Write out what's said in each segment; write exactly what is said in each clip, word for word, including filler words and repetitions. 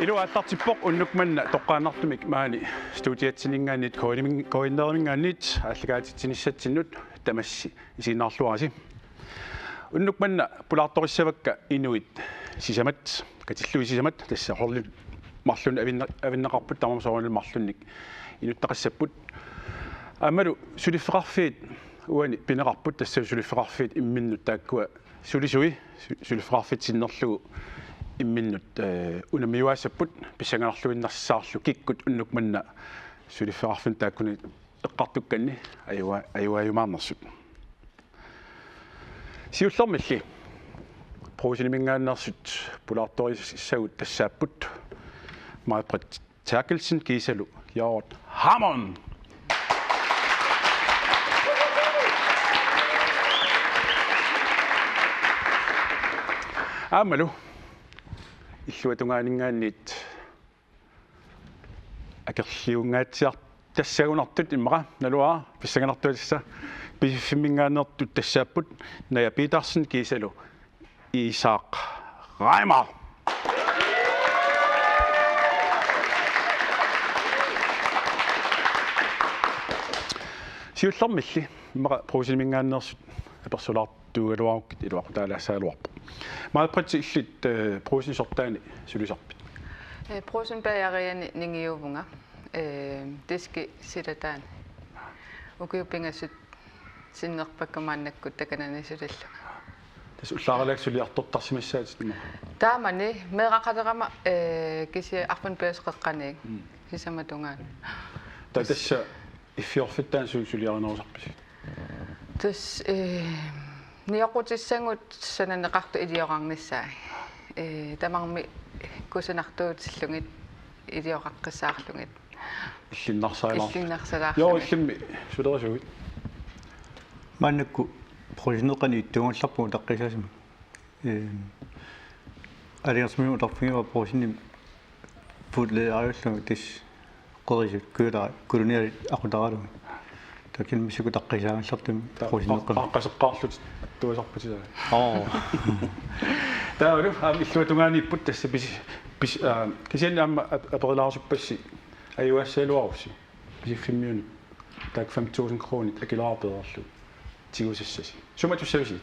Ilua aallartippoq unnuk manna toqqaannartumik maani studiatsininngaanniit K N-imi-, K N R-iminngaanniit aallakaatitsinissatsinnut tamassi isiginnaarluarisi. Unnuk manna pulaartorissavakka inuit sisamat, katillugit sisamat, tassa holdit marlunnik avinne-, avinneqarput, tamarmik soorunalimi marlunnik inuttaqassapput. Aammalu suliffeqarfiit uani pineqarput, tassa suliffeqarfiit imminnut taakkua sulisui, su-, suliffeqarfiit sinnerlugu imminnut, eh, unammiuaassapput, pissanganarluinnassaarlu kikkut unnuk manna suliffeqarfinnut taakkununnga eqqartukkanni ajua-, ajuaajumaarnersut. Siullermilli Brugseniminngaanneersut pulaartorissagut tassaapput Maj-Britt Terkelsen kiisalu Jørgen Hammond. Aammalu illuatungaaninngaanniit akerliungaatsiartassagunartut immaqa naluara pissanganartuaatissat Pisiffimminngaanneersut tassaapput Naja Petersen kiisalu Isak Reimer. Siullermilli immaqa Brugseniminngaanneersut apersulaartuugaluarukkit iluaqutaalaassagaluarpoq. Maj-Britt, illit, eh, Brugsenip sortaani sulisarpit? Eh, Brugsen Bageriani ningiuvunga. Eh, diski silataani. Ukiut pingasut sinnerpakka maannakkut takanani sulillunga. Tassa ullaaralaat suliartortarsimassaatit immaqa? Taamani meeraqalerama, eh, kisianni arfineq-pingasut qeqqaniit. Mm. Sisamatungaani. Ta-, tassa iffiorfittaani su-, suliarinerusarpisi? Tassa, eh, nioqqutissagut sananeqartut iliorarnissaat. Eh, tamarmik kusanartuutillugit ilioraqqissaarlugit. Illinnarsalaarlugit. Illinnarsalaarlugit. Joo, illimmi sulerisuit? Maannakkut Brugsenip qanoq ittuugallarpunga utaqqisaasumik. Ehm, aalajangersimasumik utarfigivaat Brugsenimi putleriarlunga tassa qerisut kujataat kolonialit aqutaralugu. Taakku massakkut utaqqisaagallartumi Ta-, Brugsenip qa-, qanoq. Qaqqaseqqaarlutit attuasarput ilaa. Oo. Taavalu aamma illuatungaaniipput tassa pis-, pis-, aa, kisianni aamma ap-, aperilaarsuppassi ajugassagaluarussi. Pisiffimmiunut taakku fem tusind kronit akileraarut peerlugit tigusassasi. Sumut atussavisi?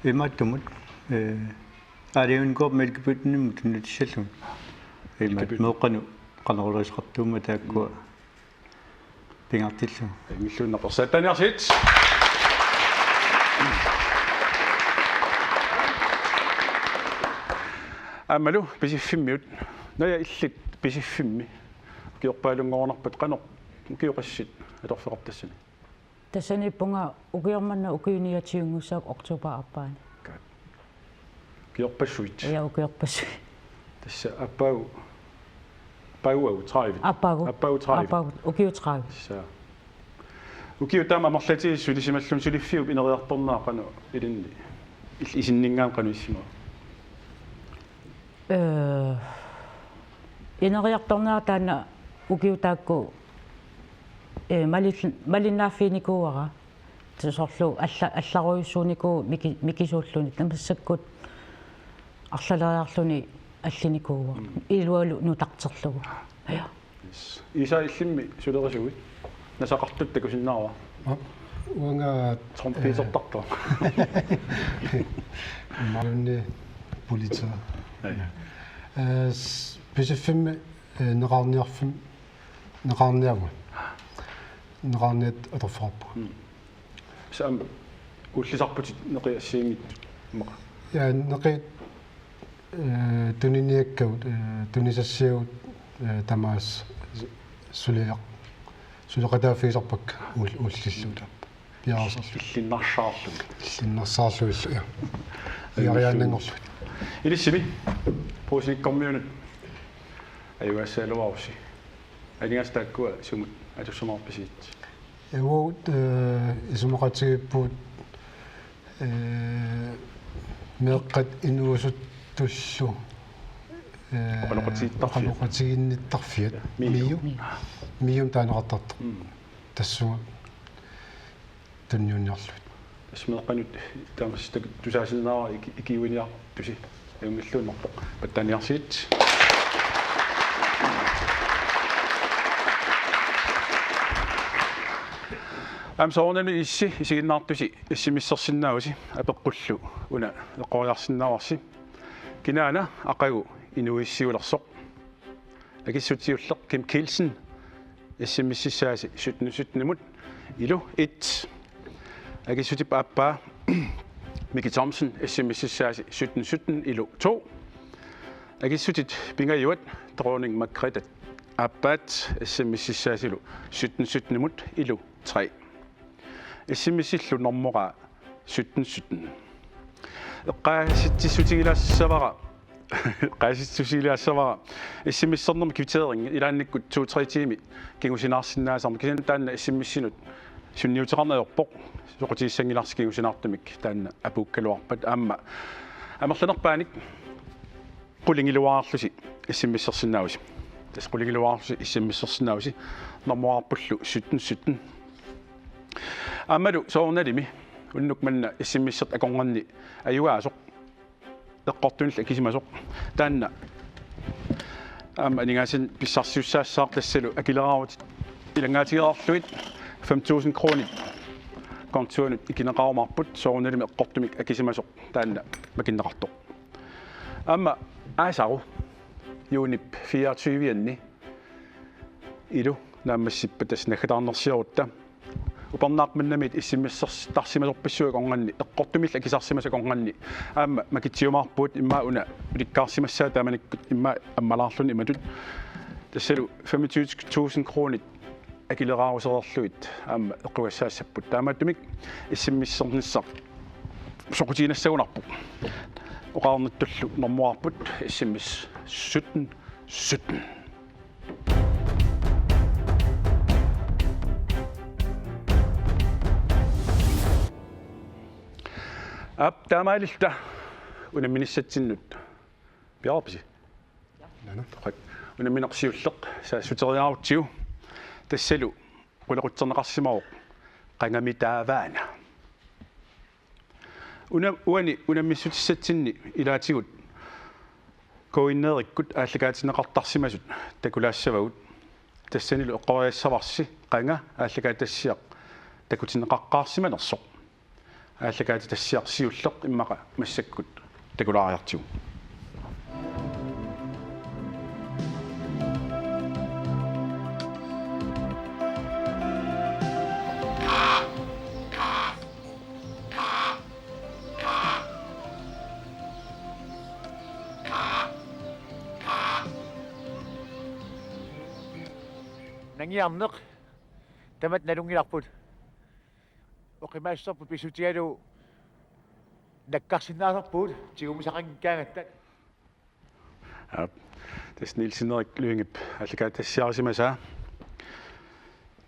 Imaattumut, eh, aalajangiinnikuuara Mælkebøttenimut tunngatillugu. Imaat Mælkebøtten. Meeqqanut qanorluunniit suleqartuummat taakkua Mm. pingaartillugu. Ingilluinnaq persaataniarsit. Aammalu Pisiffimmiut. Naja, illit Pisiffimmi ukiorpaalunngoreerpat qanoq ukioqassit atorfeqartassani? Tassaniippunga ukioq manna ukiut niogtyve-nngussaat oktober aappaani. Godt. Ukiorpassuit. Ja, ukiorpassuit. Tassa aappaagu, aappaagu tredive. Aappaagu. Aappaagu tredive. Aappaagu, ukiut tredive. Tassa. Ukiut taama amerlatigisut sulisimalluni suliffiup ineriartornera qanoq ilinnut? Il-, isinninngaanniit qanoq issimava? Eh, ineriartornera taanna ukiut taakku, eh, malil-, malinnaaffiginikuuara. Soorlu alla-, allarujussuunikuuvoq miki-, mikisuulluni, tamassakkut arlaleriarluni allinikuuvoq. Mm. Ilualu nutarterlugu. Ja. Yes. Isak, illimmi sulerisuit? Nasaqartut takusinnaavara. Aa, uanga, trompetertartoq. Eh, imaluunniit politi. Ja. Eh, s-, Pisiffimmi, eh, neqarniarfim-, neqarniarpunga. Neqarniat atorfeqarpunga. Mm. Tassa aamma ullisarputit neqit assigiinngitsut immaqa? Ja, neqit, eh, tuniniakkagut, eh, tunisassiagut, eh, tamaasa suliaq-, suleqataaffigisarpakka ul-, ullillu taava. Piareersarlugit. Illinnarsaarlugit. Illinnarsaarlugillu, ja. Ajunngilluinnaq. Piariaannanngorlugit. Ilissimi Brugsenikkormiunut ajugassagaluarussi. Aningaasat taakkua sumut atussumaarpisigit? Uagut, eh, isumaqatigiippugut, eh, meeqqat inuusuttullu, eh, oqaloqatigiittarfiat. Oqaloqatigiinnittarfiat. MIO. MIO. MIO-mik taaneqartartoq. Mm. Tassunga tunniunniarlugit. Tassa meeqqanut taamaasilluta tusaasinnaavara iki-, ikiuiniartusi. Ajunngilluinnarpoq. Pattaaniarsigit. Aamma soorunami ilissi isiginnaartusi S M S-ersinnaavusi, apeqqullu una eqqoriarsinnaavarsi: Kinaana aqagu inuuissiulersoq? Akissutip siulleq Kim Kielsen, S M S-issaasi sytten sytten-imut, ilu et. Akissutip aappaa Miki Thomsen, S M S-issaasi sytten sytten, ilu to. Akissutit pingajuat Dronning Margrethe aappaat, S M S-issaasilu sytten sytten-imut, ilu tre. S M S-illu normoraa sytten sytten. Eqqaasitsissutigilaassavara, eqqaasitsissutigilaassavara S M S-ernermi kvittering ilaannikkut to-tre tiimi kingusinaarsinnaasarmat, kisianni taanna S M S-inut sunniuteqarneq ajorpoq, soqutigissanngilarsi kingusinaartumik taanna apuukkaluarpat. Aamma amerlanerpaanik qulingiluaarlusi S M S-ersinnaavusi. Tassa qulingiluaarlusi S M S-ersinnaavusi, normoraarpullu sytten sytten. Aammalu soorunalimi unnuk manna S M S-ertut akornanni ajugaasoq, eqqortunillu akisimasoq, taanna aamma aningaasanik pissarsisussaassaaq. Tassalu akileraarutit ilanngaatigereerlugit fem tusind kronit kontuanut ikineqarumaarput, soorunalimi eqqortumik akisimasoq taanna makinneqartoq. Aamma aasaru juunip fireogtyve-anni ilu naammassippat, tassa naggataarnersiorutta, upernaaq mannamiit S M S-ertarsimasorpassuit akornanni, eqqortumillu akisarsimasut akornanni aamma makitsiumaarpugut, immaqa una ulikkaarsimassaaq taamanikkut immaqa ammalaarluni imatut. Tassalu femogtyve tusind kronit akileraarusereerlugit aamma eqqugassaassapput. Taamaattumik S M S-ernissaq soqutiginassagunarpoq. Oqarnittullu normoraarput S M S sytten sytten. Aap, taamaalilluta unamminissatsinnut piareerpisi? Nana. Toqat. Unammineq siulleq saassuteriaarutsigu, tassalu qulequtserneqarsimavoq qangami taavaana. Una-, uani unammissutissatsinni ilaatigut K N R-ikkut aallakaatinneqartarsimasut takulaassavagut. Tassanilu eqqoriassavarsi qanga aallakaatitassiaq takutinneqaqqaarsimanersoq. Aallakaatitassiaq siulleq immaqa massakkut takulaariartigu. Nangiarneq tamatta nalunngilarput. Oqimaassuserput pissutigalugu nakkarsinnaasarpugut tigumisaqanngikkaangatta. Aap, tassa Nielsen Erik Lyngep aallakaatitassiarisimasaa.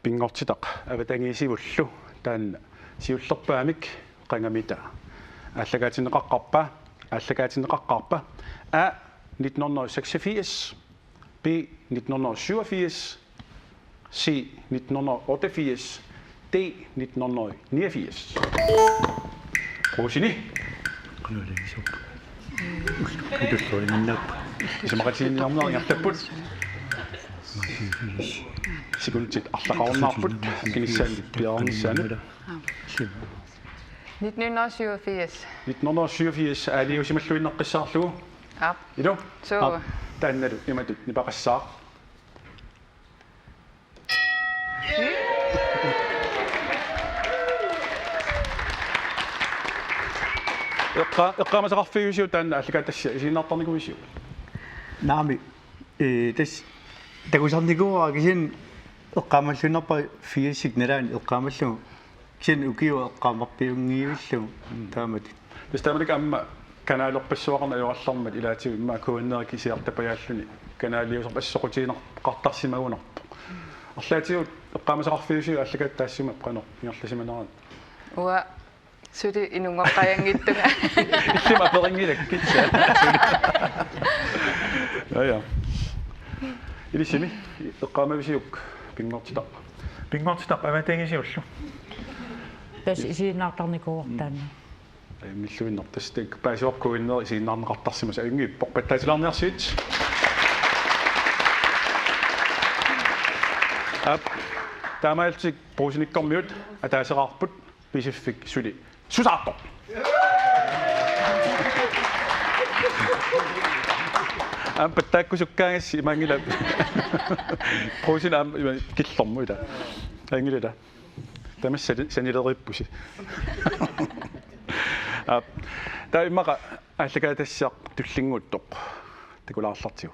Pinngortitaq avatangiisimullu taanna siullerpaamik qangamita aallakaatinneqaqqaarpa, aallakaatinneqaqqaarpa? A, nitten hundrede og seksogfirs, B, nitten hundrede og syvogfirs, C, nitten hundrede og otteogfirs, D, nitten hundrede og niogfirs. Rosini. Qanoq ilagisoq. Tulluinnappa. Isumaqatigiinniarneq ingerlapput. Sekundit arlaqarunnaarput akinissaannik piareernissaanut. Nitten hundrede og syvogfirs. Nitten hundrede og syvogfirs, aalajangiusimalluinnaqqissaarlugu. Aap. Ilu? Suu. Aap. Taannalu imatut nipeqassaaq. Eqqa-, eqqaamasaqarfigivisiuk taanna aallakaatitassiaq isiginnaartarnikuuisiuk? Naamik, ee, tassa takusarnikuuara, kisianni eqqaamalluinnarpara firsit nalaani eqqaamallugu. Kisianni ukioq eqqaamarpiunngivillugu taamatut. Tassa taamanikkut aamma kanalerpassuaqarneq ajorallarmat ilaatigut immaqa K N R-ikkut isiartapajaalluni kanaliusorpassuaqartigineqartarsimagunarpoq. Arlaatigut eqqaamasaqarfigisiuk aallakaatitassiaq qanoq ingerlasimanerani? Uanga suli inunngoqqajanngitsunga. Illimmi aperinngilakka? Ja, ja. Ilissimi, eqqaamavisiuk pinngortitaq? Pinngortitaq avatangiisimullu. Tassa isiginnaartarnikuuara taanna. Ajunngilluinnarpoq, tassa taakku paasivarput K N R isiginnaarneqartarsimasut. Ajunngiippoq, pattaatilaarniarsigit. Aap. Taamaalillutik Brugsenikkormiut ataaseraarput, Pisiffik suli susaartoq. Aamma taakku sukkaangassi imaanngilaq. Brugsen aamma ima killormut ila. Anngilaq ila. Tamassi sani-, sanileriippusi. Aap. Taava immaqa aallakaatitassiaq tullinnguuttoq takulaartartigu.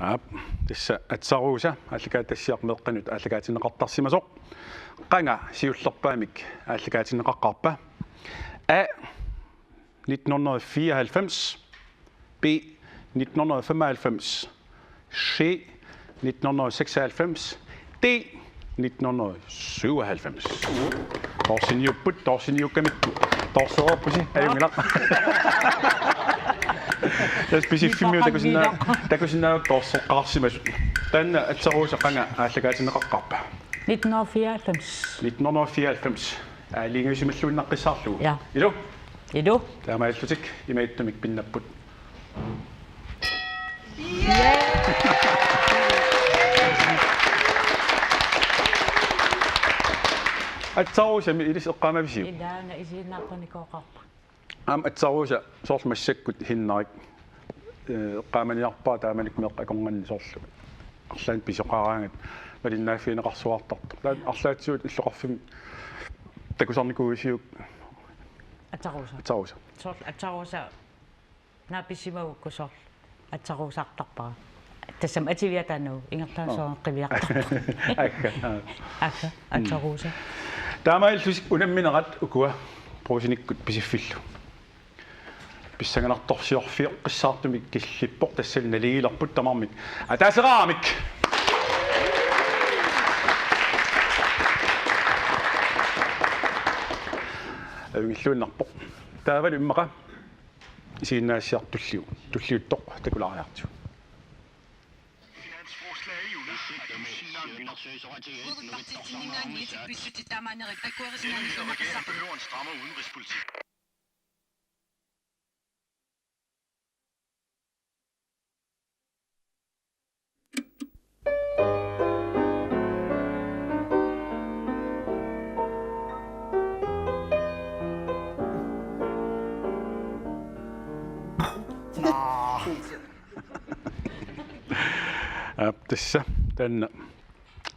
Aap, tassa atsaruusa aallakaatitassiaq meeqqanut aallakaatinneqartarsimasoq. Qanga siullerpaamik aallakaatinneqaqqaarpa? A, nitten hundrede og fireoghalvfems. B, nitten hundrede og femoghalvfems. C, nitten hundrede og seksoghalvfems. D, nitten hundrede og syvoghalvfems. Torsiniupput, torsiniukkamikku. Torsereerpusi, ajunngilaq. Tassa Pisiffimmiut takusinnaa-, takusinnaavakka torseqqaarsimasut. Taanna atsaruusa qanga aallakaatinneqaqqaarpa? Nitten hundrede og fireoghalvfems. Nitten hundrede og fireoghalvfems. Aalajangiusimalluinnaqqissaarlugu. Ja. Ilu? Ilu. Taamaalillutik imaattumik pinnapput. Atsaruusami ilissi eqqaamavisiuk? Ilaana isiginnaartunikooqarput. Aamma atsaruusa soorlu massakkut Hinnarik, eh, eqqaamaniarpara taamanikkut meeqqat akornanni soorlu arlaannik pisoqaraangat malinnaaffigineqarsuartartoq. Taanna arlaatigut illoqarfimmi takusarnikuuisiuk? Atsaruusa. Atsaruusa. Soorlu atsaruusa naapissimagukku soorlu atsaruusaartarpara. Tassami ativiataannagu ingerlaannaq. Aa. Soorlu qiviartarpara. Agga, aa. Agga, mm, atsaruusa. Taamaalillutik unamminerat ukua Brugsenikkut Pisiffillu. Pissanganartorsiorfioqqissaartumik killippoq, tassali naligiilerput tamarmik ataaseraamik. Ajunngilluinnarpoq. Taavalu immaqa isiginnaagassiaq tulliu-, tulliuttoq takulaariartigu. Fodboldpartiitsinninngaanniit pissutsit taamaanerit takkuerisinnaanissannaqissaaq. Aap, tassa taanna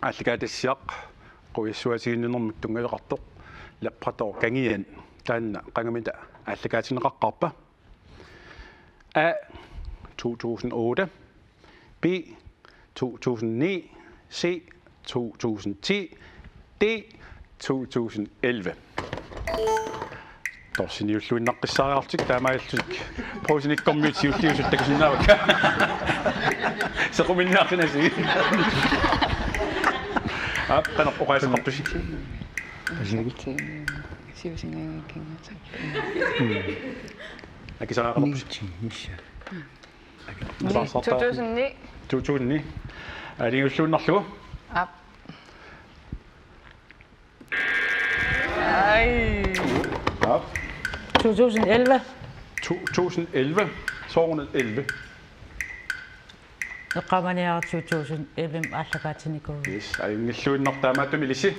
aallakaatitassiaq qujassuatiginninnermut tunngaveqartoq Labrador kangian, taanna qangamita aallakaatinneqaqqaarpa? A, to tusind otte. B, to tusind ni. C, to tusind ti. D, to tusind elleve. Torsiniulluinnaqqissaariarlutik taamaalillutik Brugsenikkormiut siulliusut takusinnaavakka. Sequminniarfinasi. Aap, qanoq oqaaseqartusi? Siusingaangakkit. Akisariaqalerpusi? Ni, to tusind ni. To tusind ni. Aalajangiulluinnarlugu. Aap. Ai. Aap. To tusind elleve. To tusind elleve. Soorunami elleve. Eqqaamaniarpara to tusind elleve aallakaatinnikuuvoq. Yes, ajunngilluinnarpoq taamaattumik ilissi.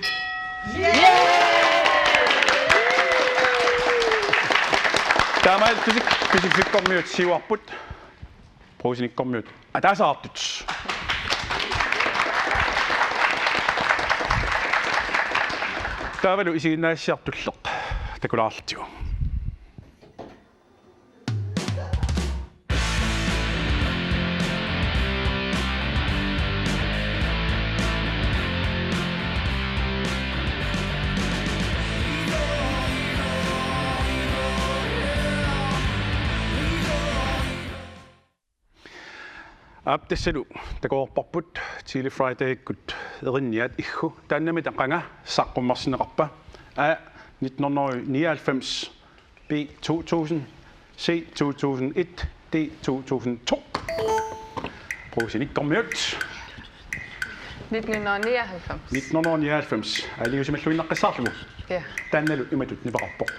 Taamaalillutik Pisiffikkormiut siuarput, Brugsenikkormiut ataaseqartut. Taavalu isiginnaagassiaq tulleq takulaartigu. Aap, tassalu takoreerparput Chili Fridayikkut erinniat iggu. Taannami taava qanga saqqummersinneqarpa? A, nitten hundrede nioghalvfems. B, to tusind. C to tusind et, D to tusind to. Brugsenikkormiut. Nitten hundrede og nioghalvfems. Nitten hundrede og nioghalvfems. Aalajangiusimalluinnaqqissaarlugu. Ja. Taannalu imatut nipeqarpoq.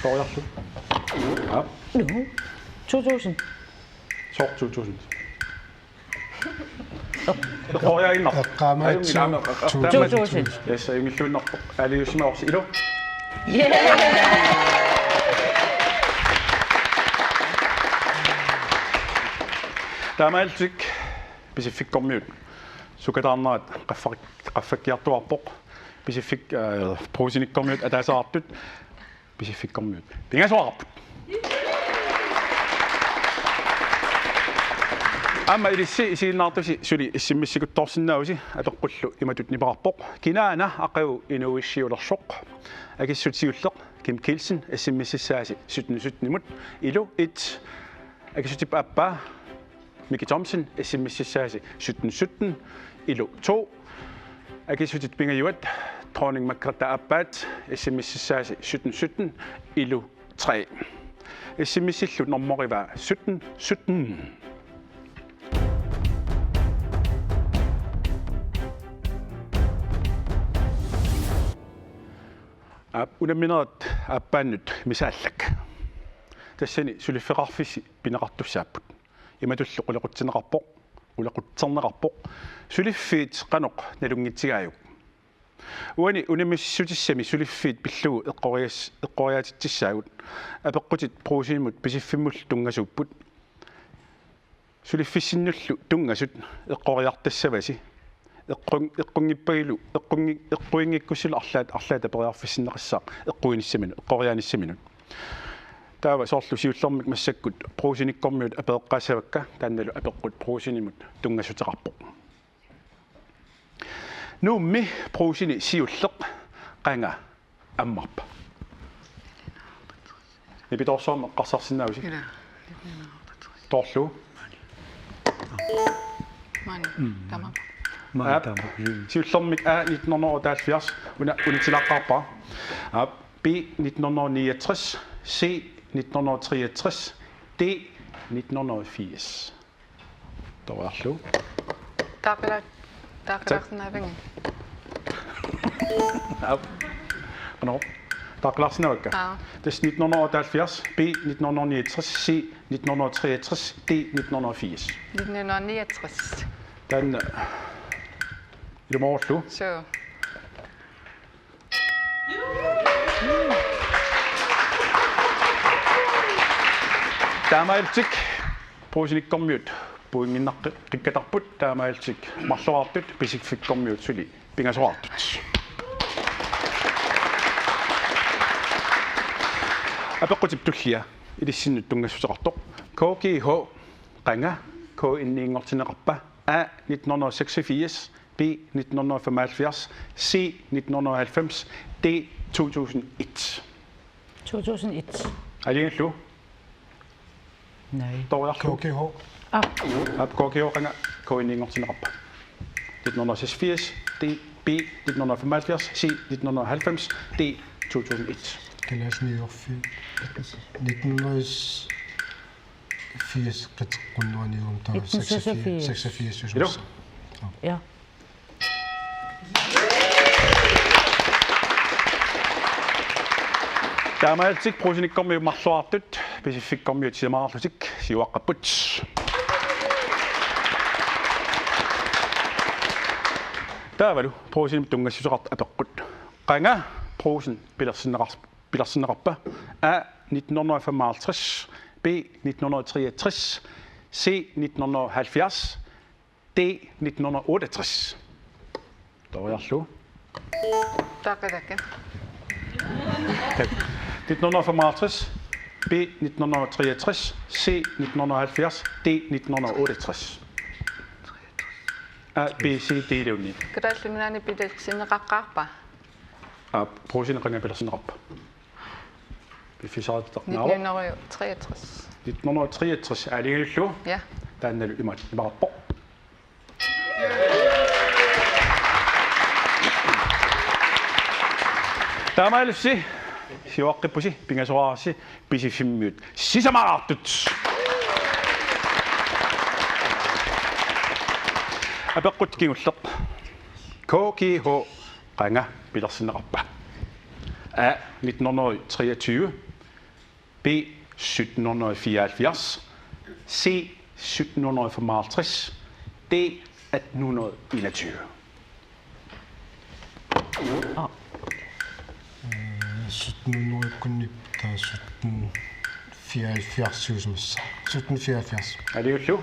Toriarlu. Ja. Nu. to tusind. Sort to tusind. Toriarlu. Eqqaamaatsoq Ajunngilaq. To tusind. Yes, ajunngilluinnarpoq. Aalajangiusimavorsi ilu. Taamaalillutik Pisiffikkormiut sukataarnerat qaffar-, qaffakkiartuaarpoq. Pisiffik-, øh, Brugsenikkormiut ataaseqartut Pisiffikkormiut pingasoqarput. Aamma ilissi isiginnaartusi suli S M S-ikuttoorsinnaavusi. Apeqqullu imatut nipeqarpoq: Kinaana aqagu inuuissiulersoq? Akissutip siulleq Kim Kielsen, S M S-issaasi sytten sytten-imut, ilu et. Akissutip aappaa Miki Thomsen, S M S-issaasi sytten sytten, ilu to. Akissutit pingajuat Dronning Margrethe aappaat, S M S-issaasi sytten sytten, ilu tre. S M S-illu normoria sytten sytten. Aap, unamminerit aappaannut misaallak. Tassani suliffeqarfissi pineqartussaapput. Imatullu qulequtserneqarpoq, qulequtserneqarpoq: Suliffiit qanoq nalunngitsigaaguk? Uani unammissutissami suliffiit pillugu eqqorias-, eqqoriaatitsissaagut. Apeqqutit Brugsenimut Pisiffimmullu tunngasuupput. Suliffissinnullu tunngasut eqqoriartassavasi. Eqqun-, eqqunngippagulu, eqqunngik-, eqquinngikkussilu arlaat, arlaata periarfissinneqassaaq eqquinissaminut, eqqoriaanissaminut. Taava soorlu siullermik massakkut Brugsenikkormiut apereqqaassavakka, taannalu apeqqut Brugsenimut tunngasuteqarpoq. Nuummi Brugseni siulleq qanga ammarpa? Nipitoorsuarmik eqqarsarsinnaavusi. Ila. Toorlugu. Maani. Taama. Maani Aap. Taama. Siullermik A nitten hundrede og otteoghalvfjerds, una unitilaaqqaarpara. Aap, B nitten hundrede og niogtres, C nitten hundrede og treogtres, D nitten hundrede og firs. Toriarlu. Taakala-, taakalaarsinnaavigit? Aap. Qanoq? Taakalaarsinnaavakka? Aa. Tassa nitten hundrede og otteoghalvfjerds, B nitten hundrede og niogtres, C nitten hundrede og treogtres, D nitten hundrede og firs. Nitten hundrede og niogtres. Taanna ilumoorullugu. Så. Taamaalillutik Brugsenikkormiut pointinnaqqikkattarput, taamaalillutik marloraartut Pisiffikkormiut suli pingasoraartut. Apeqqutip tullia ilissinnut tunngassuteqartoq: K G H qanga, K N-inngortinneqarpa? A nitten hundrede og seksogfirs, B nitten hundrede og femoghalvfjerds, C nitten hundrede og halvfems, D to tusind et. to tusind et. Aalajangiullugu. Nej. Toriarlu. K G H. Ah, Aap, K G H qanga, K N-inngortinneqarpa? Nitten hundrede og seksogfirs, D, B nitten hundrede og femoghalvfjerds, C nitten hundrede og halvfems, D to tusind et. Kalaallit niogfirs. Nitten hundrede og firs qiteqqunnerani uum taava Nitten seksogfirs. Seksogfirs. Ilu. Ja. Taamaalillutik Brugsenikkormiut marloraartut Pisiffikkormiut siamariarlutik siuaqqapput. Taavalu Brugsenimut tunngassuteqartut apeqqut: Qanga Brugsen pilersinneqar-, pilersinneqarpa? A nitten hundrede og femoghalvtreds, B nitten hundrede og treogtres, C nitten hundrede og halvfjerds, D nitten hundrede og otteogtres. Toriarlu. Taakalaakka. Nitten hundrede og femoghalvtreds, B nitten hundrede og treogtres, C nitten hundrede og halvfjerds, D nitten hundrede og otteogtres. A, B, C, D-luunniit. Kalaallit Nunaanni pilersinneqaqqaarpa? Aap, Brugseni qanga pilersinneqarpa? Piffissaqartitaq. Nitten hundrede og treogtres. Nitten hundrede og treogtres aalajangiullugu. Ja. Taannalu imatut nipeqarpoq. Taamaalillusi Siuaqqippusi, pingasoraarsi, Pisiffimmiut sisamaraartut. Apeqqut kingulleq. K G H qanga pilersinneqarpa? A nitten hundrede treogtyve, B sytten hundrede fireoghalvfjerds, C sytten hundrede femoghalvtreds, D atten hundrede enogtyve. Sytten hundrede kunni, der er sytten fireoghalvfjerds, sytten fireoghalvfjerds. Er det jo?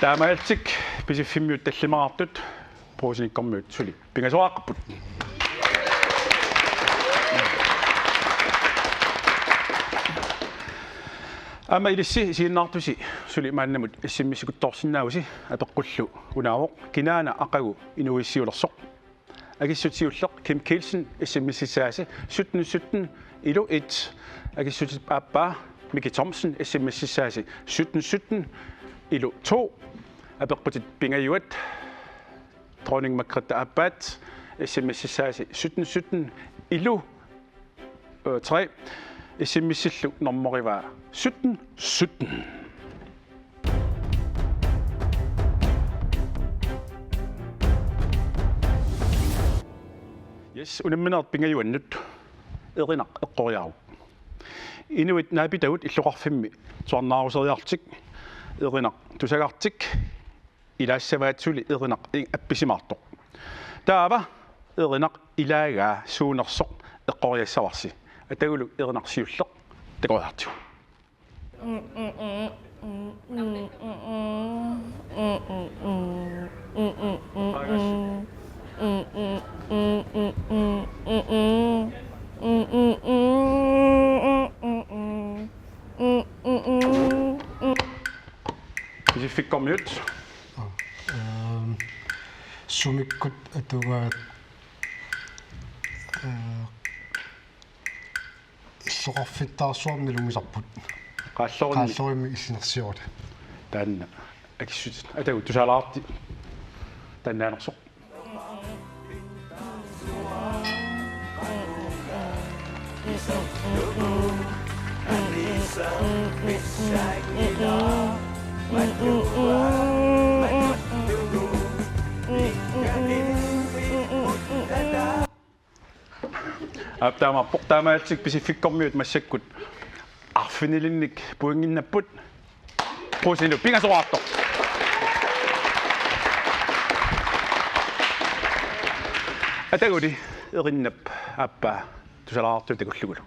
Taamaalillutik Pisiffimmiut tallimaraartut, Brugsenikkormiut suli pingasoraaqapput. Aamma ilissi isiginnaartusi suli maannamut S M S-ikuttoorsinnaavusi. Apeqqullu unaavoq: kinaana aqagu inuuissiulersoq? Akissut siulleq Kim Kielsen, S M S-issaasi sytten sytten ilu et. Akissutip aappaa Miki Thomsen, S M S-issaasi sytten sytten ilu to. Apeqqutit pingajuat Dronning Margrethe aappaat, S M S-issaasi sytten sytten ilu tre. S M S-illu normoria sytten sytten. Yes, unamminerit pingajuannut. Erinaq eqqoriaruk. Inuit naapitagut illoqarfimmi tusarnaaruseriarlutik erinaq tusagartik ilaassavaat suli erinaq appisimaartoq. Taava erinaq ilaagaa suunersoq eqqoriassavarsi. Atagulu erinaq siulleq takoriartigu. Pisiffikkormiut. Øhm, sumikkut atugaat, øh, illoqarfittaarsuarmi nalunngisarput. Qaallorummi. Qaallorummi illinersiorut. Taanna akissutit. Atagu tusalaarti. Taannaanersoq. Aap, taamaappoq. Taamaalillutik Pisiffikkormiut massakkut arfinilinnik pointinnapput. Qusinut pingasoraartoq. Ataguli erinnap aappaa tusalaartut takullugulu.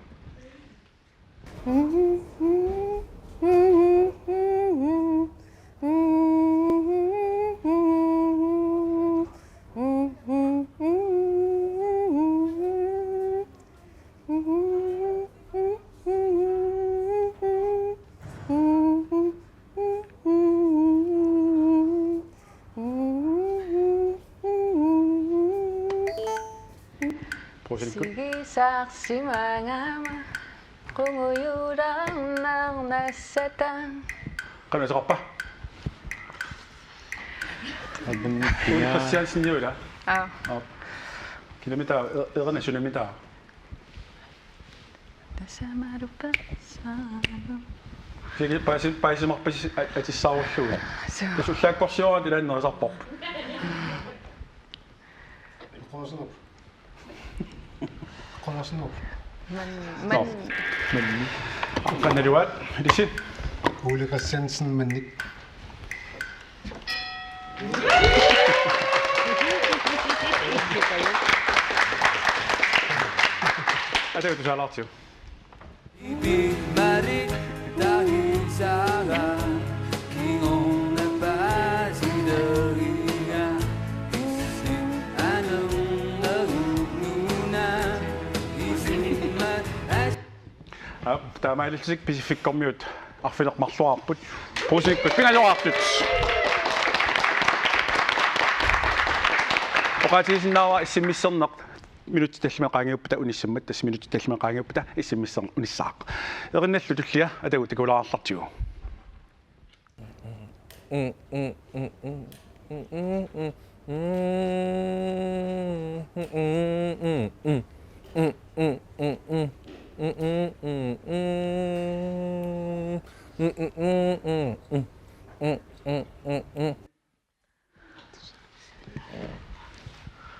Qusikkut. Sigisarsimagama qungujulaarnarnassata. Qanoq ateqarpa? Ole Christiansen, ilaa? Aap. Aap. Kinami taava, e-, Erina sunami taava? Tassamalu tassamalu. Kiki paasi-, paasimarpasi a-, atissaarullugu. Suu. Tassa ullaakkorsiorama ilaannerisarpoq. Qunarsuup. Qunarsuup. Man, nå, man. Mannik. Qanaluaat, ilissi. Ole Christiansen, Mannik. Atagu tusalaartigu. Aap, taamaalillutik Pisiffikkormiut arfineq-marluarput. Qusikkut pingasoraartut. Oqaatigisinnaavara S M S-erneq minutsit tallimat qaangiuppata unissammat, tassa minutsit tallimat qaangiuppata S M S-erneq unissaaq. Erinnallu tullia atagu takulaarallartigu.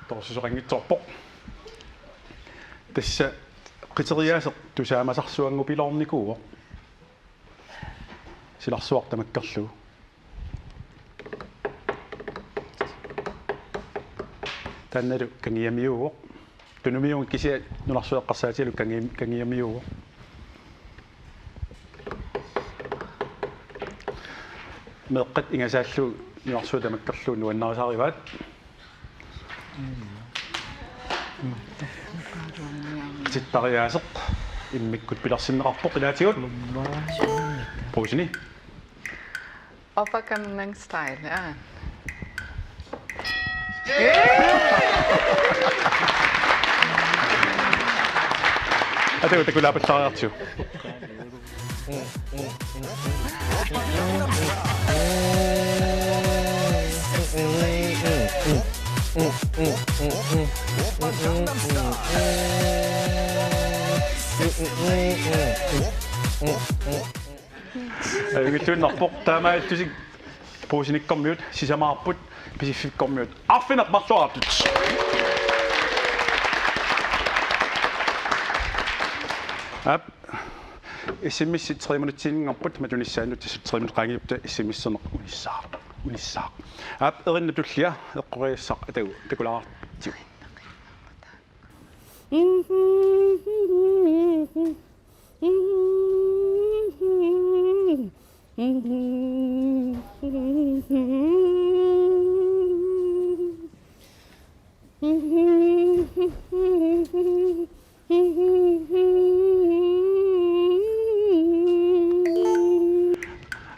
Torsisoqanngitsoorpoq. Tassa qiteriaaseq tusaamasarsuanngupiloornikuuvoq. Silarsuaq tamakkerlugu. Taannalu kangiamiuuvoq. Tunumiuunga kisianni nunarsuaq eqqarsaatigalugu kangi-, kangiamiuuvoq. Meeqqat ingasaallugu nunarsuaq tamakkerlugu nuannarisarivaat. Tittariaaseq immikkut pilersinneqarpoq, ilaatigut. Brugseni. Oppa Gangnam Style, aa. Atagu takulaapallariartigu. Ajunngilluinnarpoq, taamaalillutik Brugsenikkormiut sisamaarput, Pisiffikkormiut arfineq-marluartut. Aap, S M S-it tre minutsinngorput, matunissaannut tassa tre minut qaangiuppata S M S-erneq unissaaq, unissaaq. Aap, erinnat tullia eqqoriassaq atagu takulaartigu.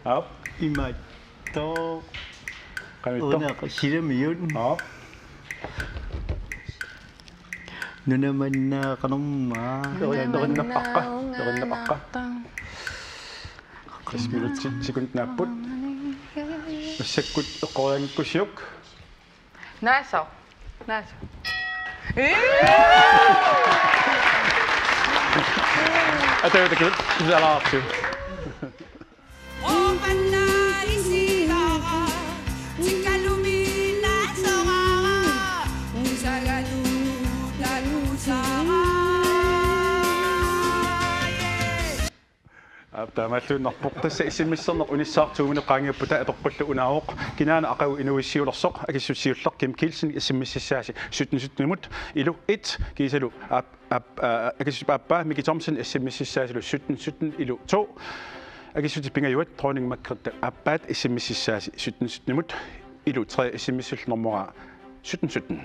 Aap. Imaattoq. Qanoq ittoq? Una silamiut. Aap. Nuna manna qanormaa. Eri-, erinnarpakka. Erinnarpakka. Tres minutsit sekundit naapput. Massakkut eqqorianngikkussiuk. Naasoq. Naasoq. Atagu takulaartigu. Aap, taamaalluinnarpoq, tassa S M S-erneq unissaaq, to minut qaangiuppata apeqqullu unaavoq: Kinaana aqagu inuuissiulersoq? Akissutsit siulleq Kim Kielsen S M S-issaasi sytten sytten-imut, ilu et, kiisalu aap-, aap-, aa, akissutsit aappaa Miki Thomsen S M S-issaasilu sytten sytten, ilu to, akissutsit pingajuat Dronning Margrethe aappaat S M S-issaasi sytten sytten-imut, ilu tre, S M S-illu normoraa sytten sytten.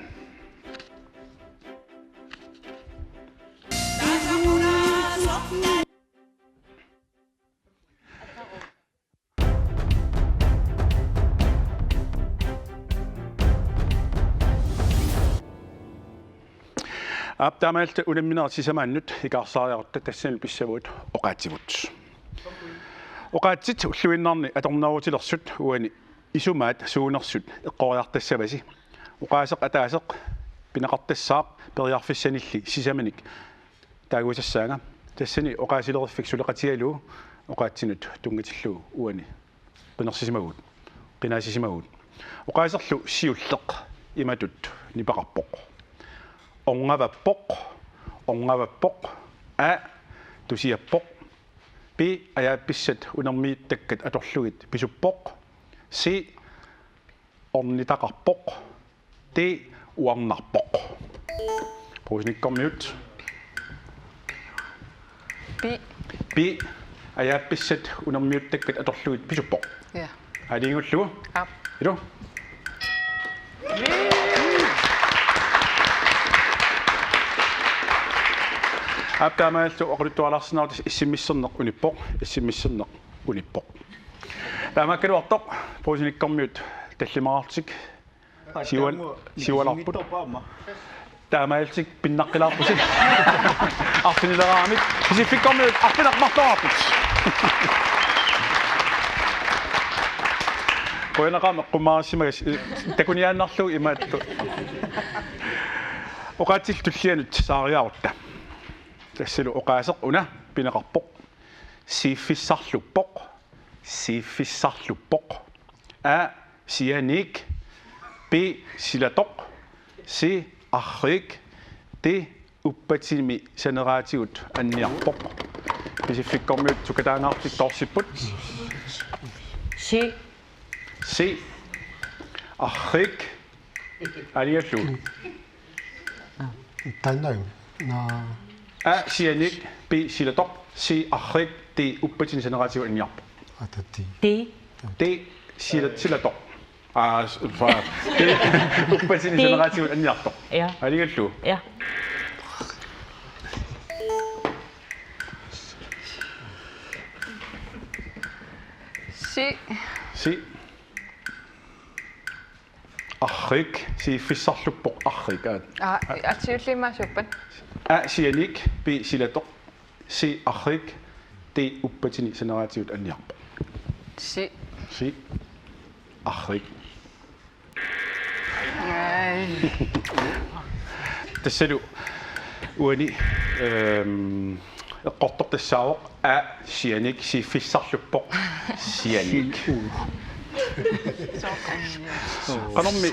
Aap, taamaalilluta unamminerit sisamaannut ikaarsaariarutta, tassanilu pissavagut oqaatsivut. Oqaatsit ulluinnarni atornerutilersut uani isumaat suunersut eqqoriartassavasi. Oqaaseq ataaseq pineqartassaaq periarfissanilli sisamanik taaguisassaanga. Tassani oqaasileriffik suleqatigalugu oqaatsinut tunngatillugu uani qinersisimavugut, qinaasisimavugut. Oqaaserlu siulleq imatut nipeqarpoq: Orngavappoq, orngavappoq. A, tusiappoq. B, ajaappissat unermiuttakkat atorlugit pisuppoq. C, ornitaqarpoq. D, uarnarpoq. Brugsenikkormiut. B. B, ajaappissat unermiuttakkat atorlugit pisuppoq. Ja. Aalajangiullugu. Aap. Ilu. Aap, taamaalilluta oqaluttualaarsinnaavutit, S M S-erneq unippoq, S M S-erneq unippoq. Taamaakkaluartoq Brugsenikkormiut tallimaartik siual-, siualaarput. Taamaalillutik pinnaqqilaarpusi. Arfinileraangamik Pisiffikkormiut arfineq-marluartut. Qujanaqaaq eqqummaarissimagassi, eh, takuniaannarlugu imaattoq. Oqaatsillu tullianut saariarutta. Tassalu oqaaseq una pineqarpoq: Siiffiissarluppoq. Siiffiissarluppoq. A, sianiik. B, silatoq. C, arriik. D, uppatini saneraatigut anniarpoq. Pisiffikkormiut sukataangaartik toorsipput. C. C, arriik. Aaligallu. Taanna. Na. A, sianiik. B, silatoq. C, arriik. D, uppatini saneraatigut anniarpoq. Atati. D. D, sila-, silatoq. Aa, s-, fa-, D, uppatini D. Saneraatigut anniartoq. Ja. Aaligallu. Ja. C. C. Arriik, siiffiissarluppoq arriik, aat. Aa, atsiulliimmaasuuppat? A, sianiik. B, silatoq. C, arriik. D, uppatini saneraatigut anniarpoq. C. C, arriik. Ai. Tassalu uani, ehm, eqqortoq tassaavoq A, sianiik. Siiffiissarluppoq sianiik. Qanormi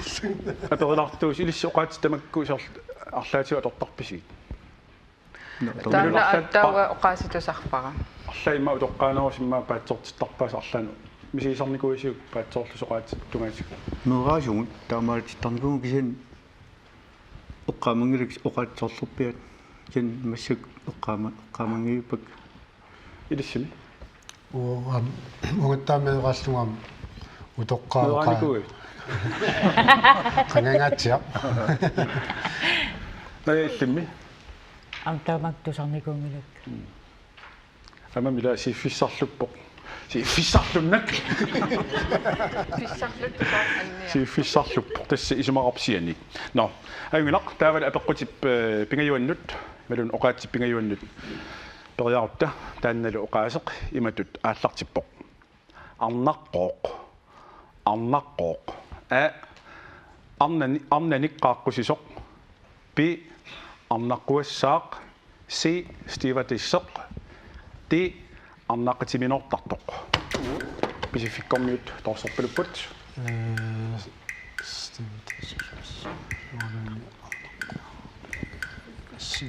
aperilaartuusi, ilissi oqaatsit tamakku soorlu arlaatigut atortarpisigit? Taanna arlaat-, attaua pa-, oqaasitussarpara. Arlaat immaqa utoqqaanerusoq immaqa paatsoortittarpaat, arlaannik misigisarnikuuisiuk paatsoorlusi oqaatsit tungaatigut? Meeraasugut taamaatittarnikuuvugut, kisianni eqqaamanngilakka oqaatsit soorlu orpiaat. Kisianni massakkut eqqaama-, eqqaamanngivippakka. Ilissimi? Uu, aamma, uungattaaq meeraallunga aamma utoqqaat oqaa-, meeraanikuuit? Qangangaatsiaq. Naja, illimmi? Aamma tamakku tusarnikuunngilakka. Mm. Aamma ila siiffiissarluppoq. Siiffiissarlunnak. Siiffiissarluppoq. Tassa isumaqarpoq sianiik. Nå, ajunngilaq, taavalu apeqqutip, eh, pingajuannut, imaluunniit oqaatsip pingajuannut periarutta, taannalu oqaaseq imatut aallartippoq: Arnaqqooq. Arnaqqooq. A, arnani-, arnanik qaaqqusisoq. B, arnaqquassaaq. C, stewardesseq. D, arnaqatiminoortartoq. Pisiffikkormiut toorserpalupput. Eh, stewardesseq.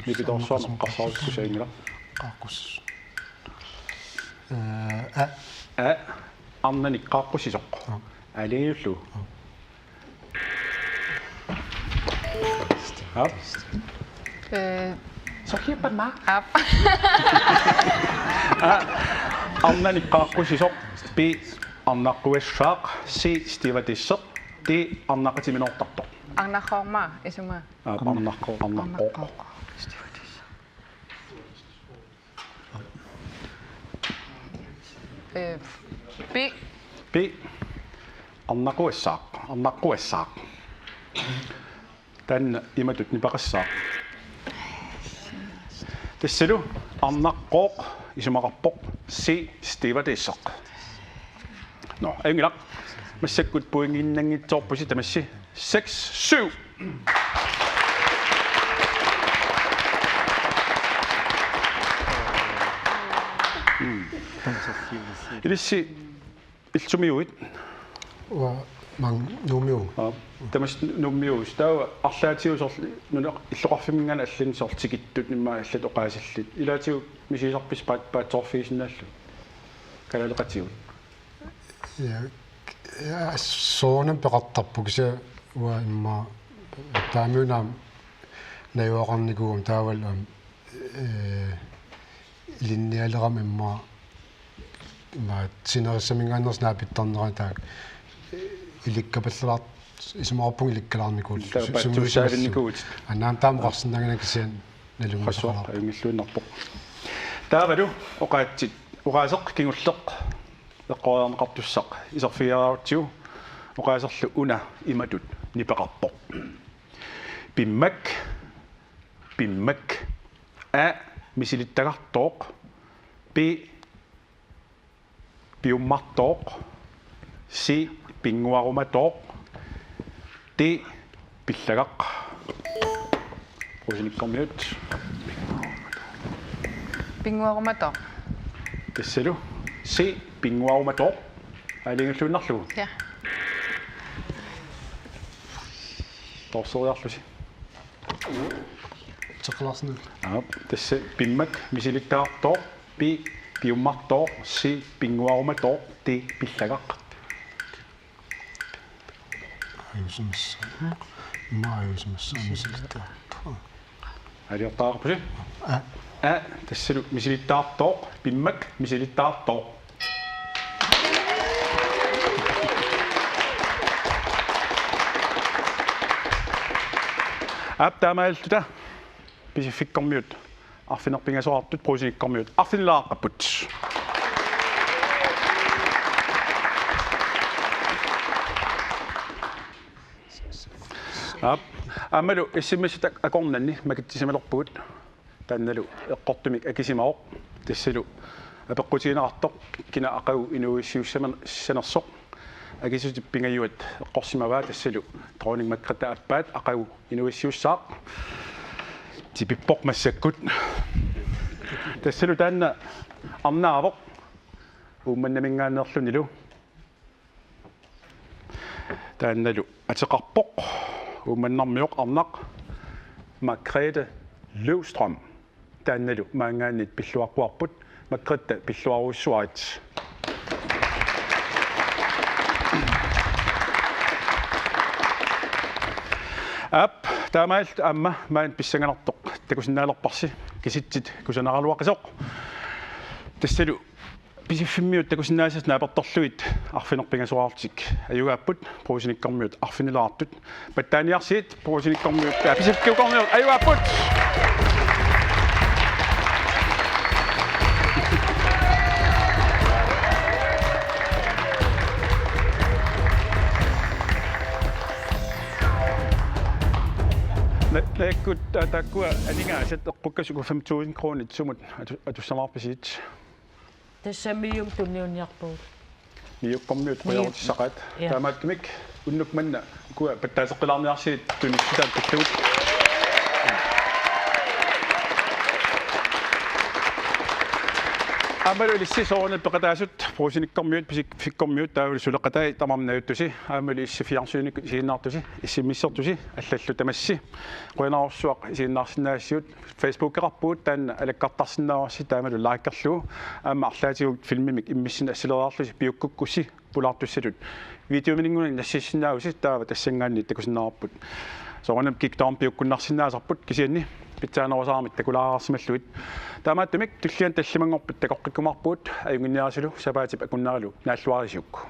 Nipitoorsuarmik eqqarsarusukkusianngilaq. Qaaqqusisoq. Eh, A. A, arnanik qaaqqusisoq. Aa. Aaligalugu. Aa. Aap. Eh. Sorliuppamma. Aap. A, arnanik qaaqqusisoq. B, arnaqquassaaq. C, stewardesseq. D, arnaqatiminoortartoq. Arnarroorma, isuma. Aap, arnarroorma. Arnarroorma. Arnarroorma. Stewardesseq. Eh, B. B. Arnaqquassaaq. Arnaqquassaaq. Taanna imatut nipeqassaaq. Tassalu arnarroorma isumaqarpoq, C, stewardesseq. Nå, ajunngilaq. Massakkut pointiinnanngitsoorpusi tamassi. Seks syv. Mm. Ilissi illit sumiuit? Uanga maanga Nuummiuuvoq. Aa, tamassi Nuummiuusi. Taava arlaatigut soorlu nunap illoqarfimminngaanniit allanit soorlu tikittut immaqa allat oqaasillit. Ilaatigut misigisarpisi paat-, paatsoorfigisinnaallugit? Kalaaleqatigut. Ja, ja, soorunami peqartarpoq, kisianni uanga immaqa taamaallaat najugaqarnikuugama taavalu aamma, eh, ilinnialerama immaqa, immaqa sinerissaminngaanneersoq naapittarnera taakku ilikkapallalaar-, isumaqarpunga ilikkalaarnikuullutik. Taava su-, paatsuussaavinnikuuvutit. Annaam taama oqarsinnaanngilanga kisianni nalunngisaqalaarpoq. Qassuaq ajunngilluinnarpoq. Taavalu oqaatsit, oqaaseq kingulleq eqqoriarneqartussaq iserfigeriarutsigu, oqaaserlu una imatut nipeqarpoq: Pimmak, pimmak. A, misilittagartooq. B, piummartooq. C, pinnguarumatooq. D, pillagaq. Brugsenikormiut. Pinnguarumatooq. Tassalu C, pinnguarumatooq. Aalajangiulluinnarlugu. Ja. Torseriarlusi. Teqalaarsinnaalluni. Aap, tassa pimmak misilittagartooq, B, piummartooq, C, pinnguarumatooq, D, pillagaq. Ajuusimassa. Immaqa ajuusimassa misilittagartooq. Aalajangertariaqarpusi? Aa. A, tassalu misilittagartooq, pimmak misilittagartooq. Aap, taamaalilluta Pisiffikkormiut arfineq-pingasoraartut Brugsenikkormiut arfinilaaqqapput. Aap, aammalu S M S-it akornanni makitsisimalerpugut. Taannalu eqqortumik akisimavoq. Tassalu apeqqutigineqartoq kina aqagu inuuissiussaman-, sanersoq. Akisutip pingajuat eqqorsimavaa, tassalu Dronning Margrethe aappaat aqagu inuuissiussaaq. Tipippoq massakkut. Tassalu taanna arnaavoq Uummannaminngaanneerlunilu. Taannalu ateqarpoq Uummannarmioq arnaq Margrethe Løvstrøm. Taannalu maanngaanniit pilluaqquarput, Margrethe, pilluarujussuarit. Aap, taamaalilluta aamma maani pissanganartoq takusinnaalerparsi, kisitsit kusanaraluaqisoq. Tassalu Pisiffimmiut takusinnaasasi naapertorlugit arfineq-pingasoraarlutik ajugaapput, Brugsenikkormiut arfinilaartut. Pattaaniarsiit Brugsenikkormiut, aa, Pisiffikkormiut ajugaapput. Na-, naakkut, aa, taakkua aningaasat eqqukkassuk fem tusind kronit sumut atu-, atussamaarpisiit? Tassa MIO-mut tunniunniarpugut. MIO-kkormiut qujanartissaqaat. Ja. Taamaattumik unnuk manna ukua pattaaseqqilaarniarsigit tunissutaat pillugu. Aammalu ilissi soorunami peqataasut Brugsenikkormiut, Pisiffikkormiut taavalu suleqatai tamarmik najuttusi. Aammalu ilissi fjernsynikkut isiginnaartusi, S M S-ertusi, allallu tamassi. Qujanarsuaq isiginnaarsinnaasigut. Facebookeqarpugut, taanna alakkartarsinnaavarsi taamalu likerlugu. Aamma arlaatigut filmimik immissinnut assileriarlusi piukkukkussi pulaartussatut videomininngunik nassiussinnaavusi, taava tassanngaanniit takusinnaavarput. Soorunami Geekdom piukkunnarsinnaasarput, kisianni pitsaanerusarami takulaarsimallugit. Taamaattumik tulliani tallimanngorpat takoqqikkumaarpugut, ajunnginniarsulu sapaatip akunneralu naalluarisiuk.